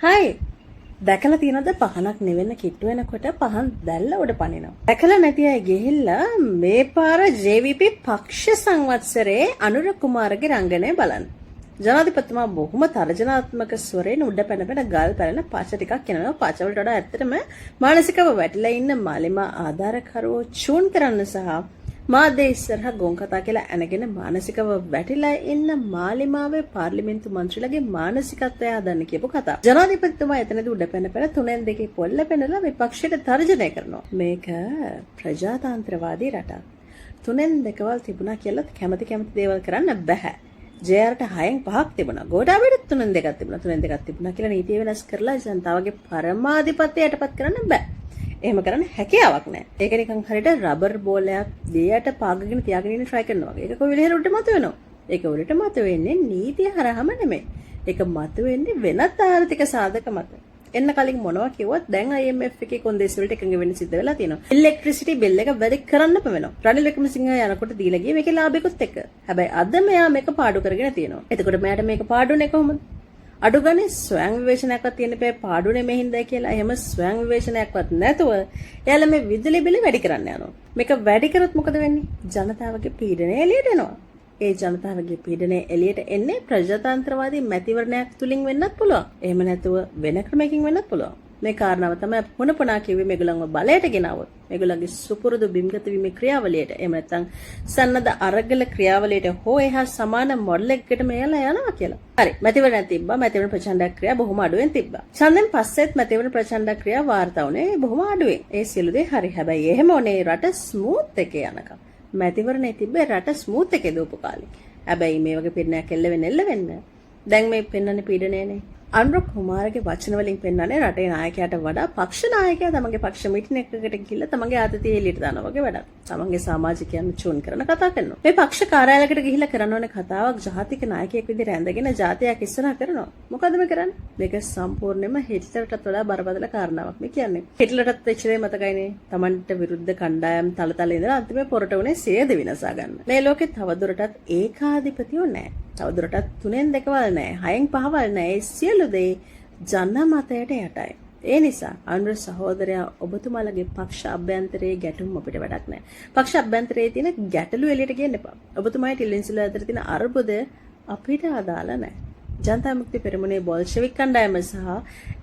හයි, දැකලා තියෙනවද පහනක් නිවෙන්න කිට්ටු වෙනකොට පහන් දැල්ල උඩ පනිනවා? දැකලා නැති අය ගිහිල්ලා මේ පාර JVP පක්ෂ සංවත්සරයේ අනුර කුමාරගේ රංගනය බලන්න. ජනාධිපතිතුමා බොහොම තර්ජනාත්මක ස්වරයෙන් උඩ පැන පැන ගල් පැලෙන පච ටිකක් කියනවා. පච වලට වඩා ඇත්තටම මානසිකව වැටිලා ඉන්න මාලිමා ආධාරකරුවෝ චූන් කරන්න සහ මාධ්‍ය ඉස්සරහ ගොන් කතා කියලා ඇනගෙන මානසිකව වැටිලා ඉන්න මාලිමාවේ පාර්ලිමේන්තු මන්ත්‍රීලගේ මානසිකත්වය හදන්න කියපු කතා. ජනාධිපතිතුමා එතනදී උඩ පැන පැන තුනෙන් දෙකේ පොල්ල පෙන්නලා විපක්ෂයට තර්ජනය කරනවා. මේක ප්‍රජාතන්ත්‍රවාදී රටක්. තුනෙන් දෙකවල් තිබුණා කියලා කැමති කැමති දේවල් කරන්න බැහැ. ජේආර්ට හයෙන් පහක් තිබුණා. ගෝඨාභයට තුනෙන් දෙකක් තිබුණා. තුනෙන් දෙකක් තිබුණා කියලා නීතිය වෙනස් කරලා ජනතාවගේ පරමාධිපත්‍යය යටපත් කරන්න බෑ. එහෙම කරන්න හැකියාවක් නෑ. ඒක නිකන් හරියට රබර් බෝලයක් දියට පාගගෙන තියාගෙන ඉන්න try කරනවා වගේ. ඒක කොයි වෙලේ හරි උඩට මතුවෙනවා. ඒක උඩට මතුවෙන්නේ නීතිය හරහාම නෙමෙයි. ඒක මතුවෙන්නේ වෙනත් ආර්ථික සාධක මත. එන්න කලින් මොනවා කිව්වත් දැන් IMF එකේ කොන්දේසි වලට එකඟ වෙන්න සිද්ධ වෙලා තියෙනවා. ඉලෙක්ට්‍රිසිටි බිල් එක වැඩි කරන්න වෙනවා. රනිල් වික්‍රමසිංහ යනකොට දීලා ගියේ මේකේ ලාභයකුත් එක්ක. හැබැයි අද මෙයා මේක පාඩු කරගෙන තියෙනවා. එතකොට මෙයාට මේක පාඩුනේ කොහොමද? අඩු ගානේ ස්වයං විවේචනයක්වත් තියෙන්න බෑ පාඩුනේ මේ හින්දා කියලා. එහෙම ස්වයං විවේචනයක්වත් නැතුව එයාලා මේ විදුලි බිල වැඩි කරන්න යනවා. මේක වැඩි කරොත් මොකද වෙන්නේ? ජනතාවගේ පීඩනය එළියට එනවා. ඒ ජනතාවගේ පීඩනය එළියට එන්නේ ප්‍රජාතන්ත්‍රවාදී මැතිවරණයක් තුලින් වෙන්නත් පුළුවන්. එහෙම නැතුව වෙන ක්‍රමයකින් වෙන්නත් පුළුවන්. මේ කාරණාව තමයි අපි පුන පුනා කිව්වේ, මේගොල්ලන්ව බලයට ගෙනාවොත් මේගොල්ලන්ගේ සුපුරුදු බිම්ගත වීමේ ක්‍රියාවලියට, එහෙම නැත්නම් සන්නද අරගල ක්‍රියාවලියට හෝ එහා සමාන මොඩල් එකකට මෙයාලා යනවා කියලා. හරි, මැතිවරණ තිබ්බා. මැතිවරණ ප්‍රචණ්ඩ ක්‍රියා බොහොම අඩුවෙන් තිබ්බා. ඡන්දෙන් පස්සෙත් මැතිවරණ ප්‍රචණ්ඩ ක්‍රියා වාර්තා වුණේ බොහොම අඩුවෙන්. ඒ සියලු දේ හරි. හැබැයි එහෙම උනේ රට ස්මූත් එකේ යනකම්. මැතිවරණේ තිබ්බේ රට ස්මූත් එකේ දූපු කාලේ. හැබැයි මේ වගේ පීඩනයක් එල්ල වෙන්න එල්ල වෙන්න දැන් මේ පෙන්වන්නේ පීඩනයනේ. අනුර කුමාරගේ වචන වලින් පෙන්වන්නේ රටේ නායකයාට වඩා පක්ෂ නායකයා තමන්ගේ පක්ෂ මීටින් එකකට ගිහිල්ලා තමන්ගේ ආතතිය එළියට දානවා වගේ වැඩක්. තමන්ගේ සමාජිකයන් චූන් කරන කතා කරනවා. මේ පක්ෂ කාර්යාලයකට ගිහිල්ලා කරන්න ඕනේ කතාවක් ජාතික නායකයෙක් විදිහට ඇඳගෙන ජාතියක් ඉස්සරහා කරනවා. මොකද මේ කරන්නේ? මේක සම්පූර්ණයෙන්ම හිට්ලර්ටත් වඩා බරපතල කාරණාවක් මේ කියන්නේ. හිට්ලර්ටත් වෙච්ච දේ මතකයිනේ. තමන්ට විරුද්ධ කණ්ඩායම් තල තල ඉඳලා අන්තිමේ පොරට උනේ සියද විනාසා ගන්න. මේ ලෝකේ තවදුරටත් ඒකාධිපතියෝ නෑ. තවදුරටත් තුනෙන් දෙකවල් නෑ, හයෙන් පහවල් නෑ. ඒ සියලු දේ ජනමතයට යටයි. ඒ නිසා අනුර සහෝදරයා, ඔබතුමාලගේ පක්ෂ අභ්‍යන්තරයේ ගැටුම් අපිට වැඩක් නෑ. පක්ෂ අභ්‍යන්තරයේ තියෙන ගැටලු එළියට ගේන්න එපා. ඔබතුමායි ටිල්වින් සිල්වා අතර තියෙන අර්බුද අපිට අදාළ නෑ. ජනතා මුක්ති පෙරමුණේ බොල්ෂෙවික් කණ්ඩායම සහ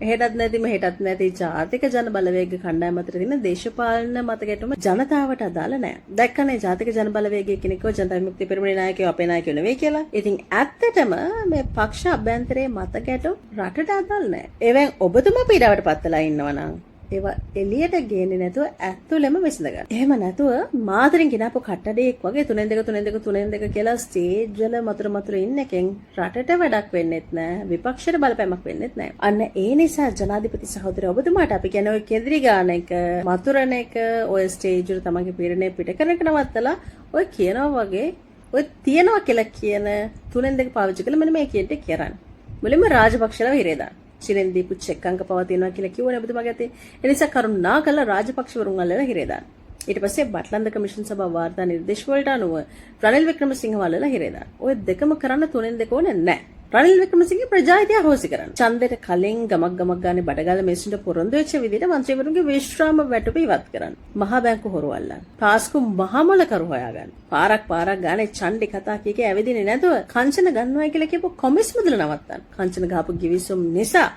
එහෙටත් නැති මෙහෙටත් නැති ජාතික ජන බලවේග කණ්ඩායම අතර තියෙන දේශපාලන මත ගැටුම ජනතාවට අදාළ නෑ. දැක්කනේ ජාතික ජන බලවේගයේ කෙනෙක්ව ජනතා විමුක්ති පෙරමුණේ නායකයෝ අපේ නායකයෝ නෙවෙයි කියලා. ඉතින් ඇත්තටම මේ පක්ෂ අභ්‍යන්තරයේ මත ගැටුම් රටට අදාළ නෑ. ඒවෙන් ඔබතුමා පීඩාවට පත් වෙලා ඉන්නවා නම් ඒවා එළියට ගේන්නේ නැතුව ඇතුළෙම විසඳ ගන්න. එහෙම නැතුව මාතරින් ගෙනාපු කට්ටඩියෙක් වගේ තුනෙන් දෙක, තුනෙන් දෙක, තුනෙන් දෙක කියලා ස්ටේජ් වල මතුර මතුර ඉන්න එකෙන් රටට වැඩක් වෙන්නෙත් නෑ, විපක්ෂයට බලපෑමක් වෙන්නෙත් නෑ. අන්න ඒ නිසා ජනාධිපති සහෝදර ඔබතුමාට අපි කියන්නේ ඔය කෙඳිරි ගාන එක, මතුරන එක, ඔය ස්ටේජ් වල තමන්ගේ පීඩනය පිට කරන එක නවත්තලා ඔය කියනවා වගේ ඔය තියනවා කියලා කියන තුනෙන් දෙක පාවිච්චි කරලා මෙන්න මේ කියන ටික කරන්න. මුලින්ම රාජපක්ෂලව හිරේ දාන්න. චීනෙන් දීපු චෙක් අංක පවා තියෙනවා කියලා කිව්වනේ ඔබතුමාගේ අතේ. ඒ නිසා කරුණා කරලා රාජපක්ෂවරුන් අල්ලලා හිරේ දාන්න. ඊට පස්සේ බටලන්ද කමිෂන් සභාව වාර්තා නිර්දේශ වලට අනුව රනිල් වික්‍රමසිංහ අල්ලලා හිරේ දාන්න. ඔය දෙකම කරන්න තුනෙන් දෙක ඕනේ නැහැ. රනිල් වික්‍රමසිංහ ප්‍රජාහිතය අහෝසි කරන්න. ඡන්දෙට කලින් ගමක් ගමක් ගානේ බඩගාලා මිනිස්සුන්ට පොරොන්දු වෙච්ච විදිහට මන්ත්‍රීවරුන්ගේ විශ්‍රාම වැටුප ඉවත් කරන්න. මහා බැංකු හොරු අල්ලන්න. පාස්කු මහමොලකරු හොයාගන්න. පාරක් පාරක් ගානේ චණ්ඩි කතා කිය කිය ඇවිදින්නේ නැතුව කංචන ගන්නවා කියලා කියපු කොමිස් මුදල නවත්තන්න. කංචන ගහපු ගිවිසුම් නිසා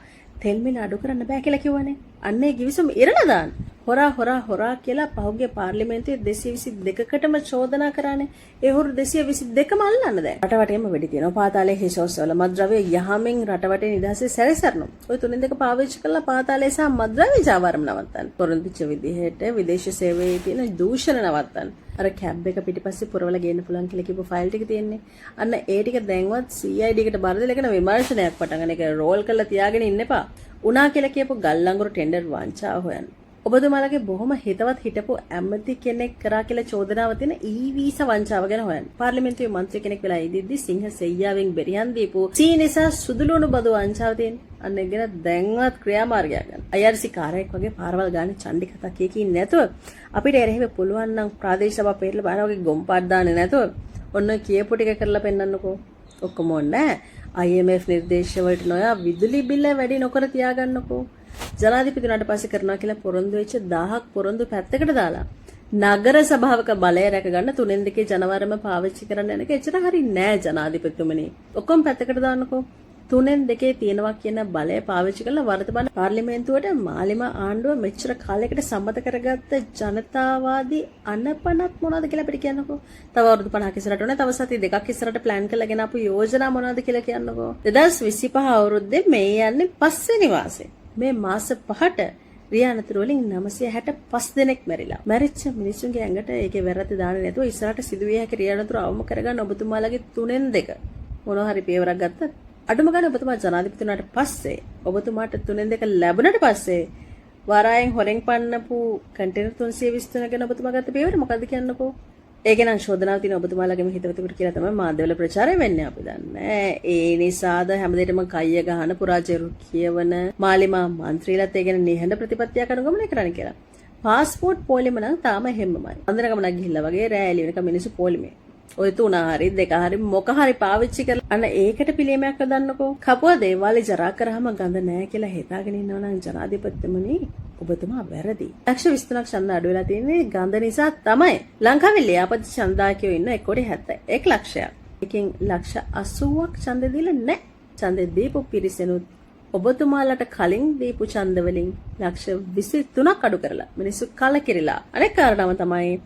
තෙල් මිල අඩු කරන්න බෑ කියලා කිව්වනේ. අන්න ඒ ගිවිසුම ඉරලා දාන්න. හොරා හොරා හොරා කියලා පහුගිය පාර්ලිමේන්තුවේ 222කටම චෝදනා කරානේ. ඒ හොරු 222ම අල්ලන්න දැන්. රට වටේම වෙඩි තියෙනවා. පාතාලයේ හිසෝස් වල මත්ද්‍රව්‍ය යහමින් රට වටේ නිදහසේ සැරිසරනවා. ඔය තුනෙන් දෙක පාවිච්චි කරලා පාතාලයේ සහ මත්ද්‍රව්‍ය ජාවාරම නවත්තන්න. පොරොන්දු වෙච්ච විදිහට විදේශ සේවයේ තියෙන දූෂණ නවත්තන්න. අර කැබ් එක පිටිපස්සේ පුරවලා ගේන්න පුළුවන් කියලා කියපු ෆයිල් ටික තියෙන්නේ. අන්න ඒ ටික දැන්වත් CID එකට බාර දීලා ඒකට විමර්ශනයක් පටන් ගන්න. ඒක රෝල් කරලා තියාගෙන ඉන්න එපා. උනා කියලා කියපු ගල් අඟුරු ටෙන්ඩර් වංචාව හොයන්න. ඔබතුමාලගේ බොහොම හිතවත් හිටපු ඇමති කෙනෙක් කරා කියලා චෝදනාව තියෙන ඊ වීසා වංචාව ගැන හොයන්න. පාර්ලිමේන්තුවේ මන්ත්‍රී කෙනෙක් වෙලා ඉදිද්දි සිංහ සෙයියාවෙන් බෙරිහන් දීපු සීනි සහ සුදුලුණු බදු වංචාව තියෙන. අන්න ඒ ගැන දැන්වත් ක්‍රියාමාර්ගයක් ගන්න. IRC කාරයෙක් වගේ පාරවල් ගානේ චණ්ඩි කතා කිය කී නැතුව, අපිට එරෙහිව පුළුවන් නම් ප්‍රාදේශීය සභා පෙරලා බාන වගේ ගොම්පාට දාන්නේ නැතුව ඔන්න කියපු ටික කරලා පෙන්නන්නකෝ. ඔක්කොම ඕනේ නෑ. IMF නිර්දේශ වලට නොයා විදුලි බිල වැඩි නොකර තියාගන්නකෝ. ජනාධිපති වුණාට පස්සේ කරනවා කියලා පොරොන්දු වෙච්ච 1000ක් පොරොන්දු පැත්තකට දාලා නගර සභාවක බලය රැකගන්න තුනෙන් දෙකේ ජනවරම පාවිච්චි කරන්න යන එක එච්චර හරි නෑ ජනාධිපතිතුමනි. ඔක්කොම පැත්තකට දාන්නකෝ. තුනෙන් දෙකේ තියෙනවා කියන බලය පාවිච්චි කරලා වර්තමාන පාර්ලිමේන්තුවට මාලිමා ආණ්ඩුව මෙච්චර කාලයකට සම්මත කරගත්ත ජනතාවාදී අනපනත් මොනවද කියලා අපිට කියන්නකෝ. තව අවුරුදු 50ක් ඉස්සරහට ඕනේ, තව සති දෙකක් ඉස්සරහට ප්ලෑන් කරලා ගෙන ආපු යෝජනා මොනවද කියලා කියන්නකෝ. 2025 අවුරුද්දේ මේ යන්නේ පස්වෙනි මාසේ. මේ මාස පහට රිය අනතුරු වලින් 965 දෙනෙක් මැරිලා. මැරිච්ච මිනිස්සුන්ගේ ඇඟට ඒකේ වැරද්ද දාන්නේ නැතුව ඉස්සරහට සිදුවිය හැකි රිය අනතුරු අවම කරගන්න ඔබතුමාලගේ තුනෙන් දෙක මොනවා හරි පියවරක් ගත්තත්, අඩුම ගානේ ඔබතුමා ජනාධිපති වුණාට පස්සේ, ඔබතුමාට තුනෙන් දෙක ලැබුණට පස්සේ වරායෙන් හොරෙන් පන්නපු කන්ටේනර් 323 ගැන ඔබතුමා ගත්ත පියවර මොකද්ද කියන්නකෝ. ඒක නම් චෝදනාව තියෙන ඔබතුමාලගේම හිතවතෙකුට කියලා තමයි මාධ්‍යවල ප්‍රචාරය වෙන්නේ, අපි දන්නේ. ඒ නිසාද හැමදේටම කයිය ගහන පුරාජේරු කියවන මාලිමා මන්ත්‍රීලත් ඒ ගැන නිහඬ ප්‍රතිපත්තියක් අනුගමනය කරන්න කියලා. පාස්පෝර්ට් පොලිම නම් තාම එහෙම්මමයි. අන්දර ගමනක් ගිහිල්ලා වගේ රෑ එළි වෙනකම් මිනිස්සු පොලිමේ. ඔය තුන හරි දෙක හරි මොක හරි පාවිච්චි කරලා අන්න ඒකට පිළියමක් හදන්නකෝ. කපුවා දේවාලේ ජරා කරාම ගඳ නෑ කියලා හිතාගෙන ඉන්නවා නම් ජනාධිපතිතුමනි, ඔබතුමා වැරදි. ලක්ෂ 23ක් ඡන්ද අඩු වෙලා තියෙන්නේ ගඳ නිසා තමයි. ලංකාවේ ලියාපදිංචි ඡන්දායකයෝ ඉන්න 1 කෝටි 71 ලක්ෂයක්. එකෙන් ලක්ෂ 80ක් ඡන්ද දීලා නැහැ. ඡන්දෙ දීපු පිරිසෙනුත් ඔබතුමාලට කලින් දීපු ඡන්ද වලින් ලක්ෂ 23ක් අඩු කරලා මිනිස්සු කලකිරිලා. අනෙක් කාරණාව තමයි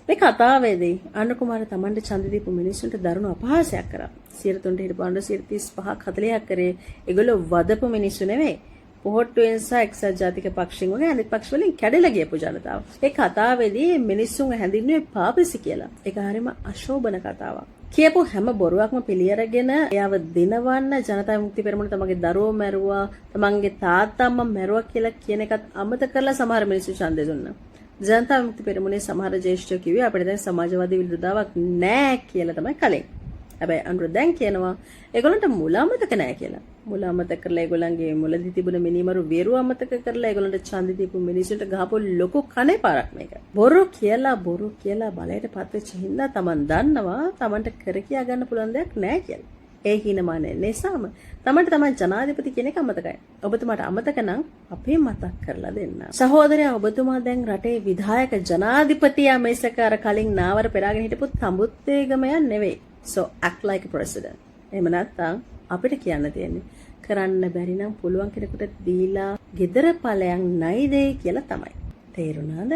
මේ කතාවේදී අනුර කුමාර තමන්ට ඡන්ද දීපු මිනිස්සුන්ට දරුණු අපහාසයක් කරා. 3% හිටපු අනුර 35ක් 40ක් කරේ ඒගොල්ලෝ වදපු මිනිස්සු නෙවෙයි. පොහොට්ටුවෙන් සහ එක්සත් ජාතික පක්ෂෙන් වගේ අනිත් පක්ෂ වලින් කැඩිලා ගියපු ජනතාව. ඒ කතාවේදී මිනිස්සුන් හැඳින්වුවේ පාපිසි කියලා. ඒක හරිම අශෝභන කතාවක්. කියපු හැම බොරුවක්ම පිළි අරගෙන එයාව දිනවන්න ජනතා විමුක්ති පෙරමුණ තමන්ගේ දරුවෝ මැරුවා, තමන්ගේ තාත්තා අම්මා මැරුවා කියලා කියන එකත් අමතක කරලා සමහර මිනිස්සු ඡන්දය දුන්නා. ජනතා විමුක්ති පෙරමුණේ සමහර ජ්‍යෙෂ්ඨයෝ කිව්වේ අපිට දැන් සමාජවාදී විරෝධතාවක් නෑ කියලා තමයි කලින්. හැබැයි අනුර දැන් කියනවා ඒගොල්ලන්ට මුල අමතක නෑ කියලා. මුල අමතක කරලා, ඒගොල්ලන්ගේ මුලදී තිබුණ මිනිමරු වේරුව අමතක කරලා ඒගොල්ලන්ට ඡන්ද දීපු මිනිස්සුන්ට ගහපු ලොකු කනේ පාරක් මේක. බොරු කියලා බොරු කියලා බලයට පත් වෙච්ච හින්දා තමන් දන්නවා තමන්ට කර කියා ගන්න පුළුවන් දෙයක් නෑ කියලා. ඒ හීනමානය නිසාම තමන්ට තමන් ජනාධිපති කියන එක අමතකයි. ඔබතුමාට අමතක නම් අපි මතක් කරලා දෙන්න. සහෝදරයා, ඔබතුමා දැන් රටේ විධායක ජනාධිපතියා මිසක අර කලින් නාවර පෙරාගෙන හිටපු තඹුත්තේගමයන් නෙවෙයි. So act like a president. එහෙම නැත්නම් අපිට කියන්න තියෙන්නේ කරන්න බැරි නම් පුළුවන් කෙනෙකුට දීලා ගෙදර ඵලයන් නයි දෙයි කියලා තමයි. තේරුණාද?